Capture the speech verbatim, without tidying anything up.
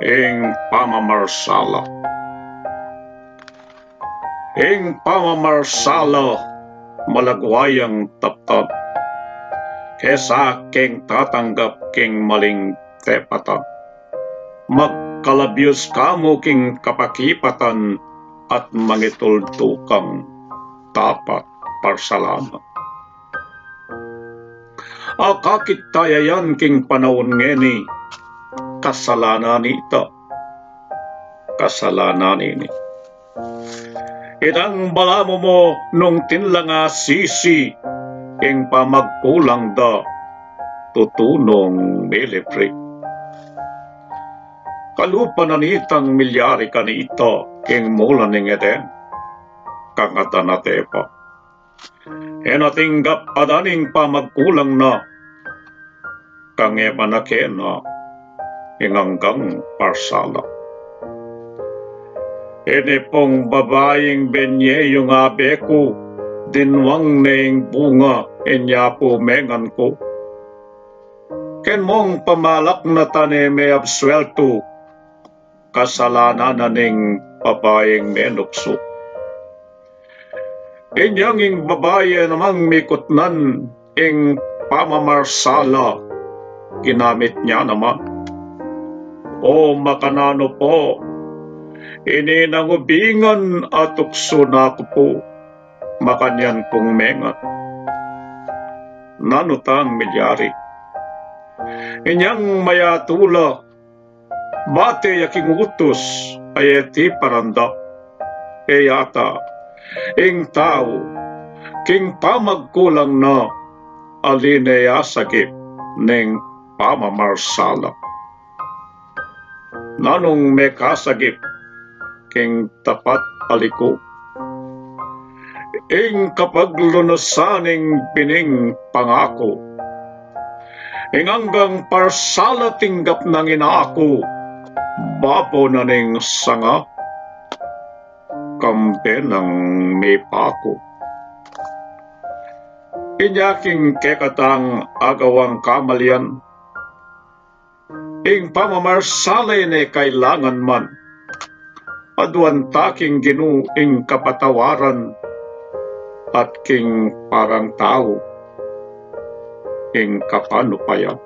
Ing pamamarsala. Ing pamamarsala malagwa yang taptan, kesa keng tatanggap king maling tepatan. Magkalabius kamu king kapakipatan at mangituldu kang dapat parsalanan. Akakit taya yan king panaun ngeni, kasalanan ita. Kasalanan ini. Itang balamu mu nung atin lang asisi ing pamagkulang da, tutu nung milipri. Kalupa na nitang milyari kanita king mula ning Eden, kang Adan at Eva. E na tinggap Adan ing pamagkulang na, kang Eva na kena ing anggang parsala. Ini pung babaing benye yung abe ku, dinwang ne ing bunga, inya pu mengan ku. Ken mung pamalak na tane me absueltu, kasalanan na ning babaing menuksu. Inyang ing babai e namang mikutnan ing pamamarsala, ginamit nya naman. O makananu pu, ini nang ubingan a tuksu na ku pu, makanyan kung mengan. Nanu tang milyari? Inyang mayatula, bate ya king utus a e ti paranda. E yata ing tau king pamagkulang na, ali ne asagip ning pamamarsala. Nanung mekasagip king tapat a liku? Ing kapaglunusan ning bining pangaku. Ing anggang parsala tinggap nang inaku, babo na ning sanga, kambe nang mipaku. Inya king kekatang agawang kamalian, ing pamamarsala e ne kailangan man. Aduan ta king Ginu ing kapatawaran, at king parang tau ing kapanupayan.